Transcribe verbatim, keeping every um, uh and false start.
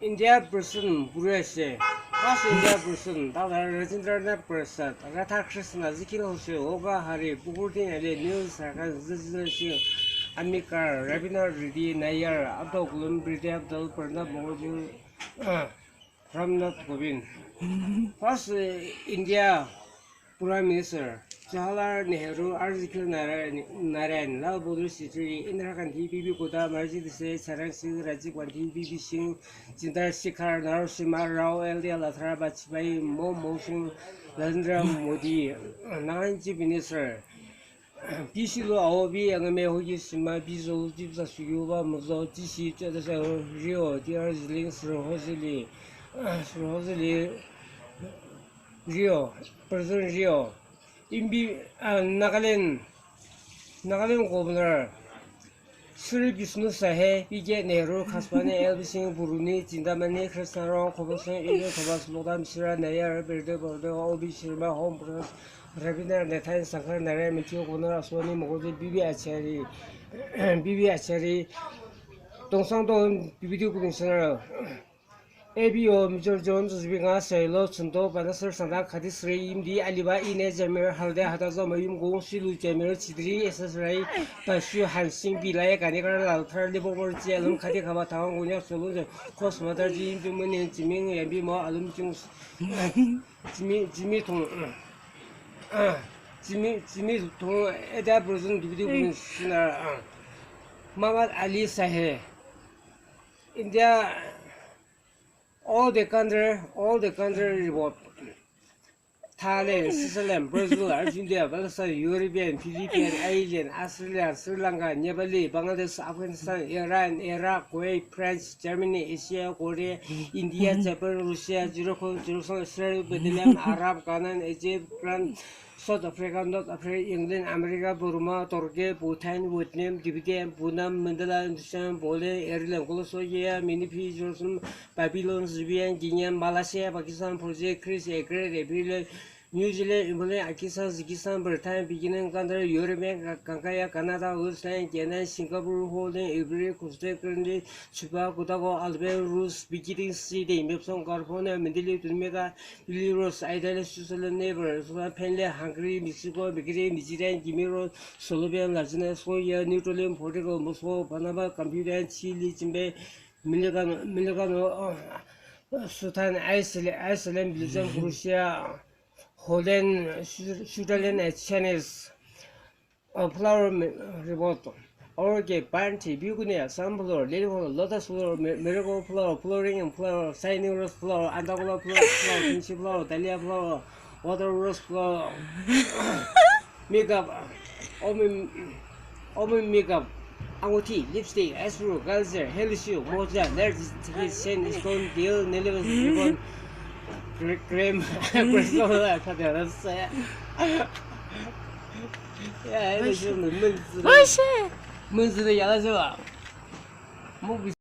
India Prasad pürü she, first India Prasad, Doctor Rajendranath Prasad, Radhakrishnan zikil hoshe, Oga Hari, Pukurtin Ale, Neil Sarkar, Zizil Singh, Ambedkar, Rabindranath Reddy, Nayar, Abdul Kalam, Birthday Abdul, Pranab Mukherjee, Ramnath Kovind. First, uh, India Prime Minister, Jawaharlal Nehru, R Zikir Narayan, Narayan, Lal Bahadur Shastri, Indira Gandhi, B B Gupta, Maraji Desai, Charan Singh, Rajiv Gandhi, V P Singh, Chandra Shekhar, Narasimha Rao, L D L Atal, Vajpayee, Manmohan Singh, Narendra Modi, Nagaland Chief Minister, P C Luo, Awo B, Angame Hoki Sima, Bizo, Jibza Suyu, Ba Muzo, G C Chadasa Rio, D R Zeliang, Sir Hosili, Sir Hosili Rio, President Rio, Imbi, ah, Nagaland, Nagaland Governor, Sri Vishnu Sahe, P K Nehru, Khasbani, L B Singh, Buruni, Chintamani, Krishna Rao, Khoba Singh, Eden Thomas, Lokdam Sira, Nayar, Berde Borde, O B Sharma, Home Prakash, Rabindra Nathan, Shankar Narayan, Matthew Connor, Ashwani Mukherjee, B B Achari, B B Achari, Tongsang Tong, Deputy Commissioner, A B O, Major John, Zubinga, Sailo, Chunto, Banasar, Sangdang, Khadi, Sri, Imdi, Aliba, Ine, Jamir, Halde, Hadazo, Mayum, Gong, Silu, Jamir, Chidri, S S Rai, Bashu, Hansing, Bilai, Ganikar, Lalthar, Libongor, Jialum, Khadi, Khaba, Tawang, Gunyak, Solun, Cosmata, Jim, Jumuni, Jiming, Yambi, Mo, Alum, Jung, Jimmy, Jimmy Thong, Jimmy, Jimmy Thong, Ada Prison, Deputy Commissioner, Muhammad Ali Sahe, India, all the country, all the country report. Thailand, Switzerland, Brazil, Argentina, Palestine, European, Philippines, Ireland, Australia, Sri Lanka, Nepali, Bangladesh, Afghanistan, Iran, Iraq, Kuwait, France, Germany, Asia, Korea, India, Japan, Russia, Jericho, Jerusalem, Israel, Bethlehem, Arab, Canaan, Egypt, France, South Africa, North Africa, England, America, Burma, Turkey, Bhutan, Vietnam, Tibet, Bhutan, Mandalay, Hindustan, Poland, Ireland, Czechoslovakia, Minipi, Jerusalem, Babylon, Libya, Kenya, Malaysia, Pakistan, Fiji, Greece, Ukraine, April, New Zealand, England, Pakistan, Kazakhstan, Bhutan, Vietnam, Qatar, European, Ga-, Gangaya, Canada, Iceland, Canada, Singapore, Holland, Ivory Coast, Greenland, Cuba, Kotago, Albania, Rus, Beijing City, Mepsong, California, Middle East, Tunmeka, Belarus, Italy, Switzerland, neighbor, Finland, Hungary, Mexico, Bulgaria, Nigeria, Kimiro, Slovenia, Latina, Slovakia, Netherlands, Portugal, Moscow, Panama, Computer, Chile, Chimbe, Miligano, Miligano, uh, Sudan, Iceland, Iceland, Belgium, Croatia, Holland, Swi-, Switzerland, and Chinese, uh, flower mi-, report. Orchid, pine tree, begonia, sunflower, lily flower, lotus flower, mi-, marigold flower, flowering flower, shining rose flower, andagola flower, flower, kimchi flower, dahlia flower, water rose flower, makeup, omi, omi makeup, anguthi, lipstick, eyeshadow, geyser, heel shoe, moja, nail, chain, stone, deal, nail, ribbon, cre-, cream, crystal, etcetera. Ya, hele şey oldu. Mınzı. Boşe. Mınzı da yalan söylüyor.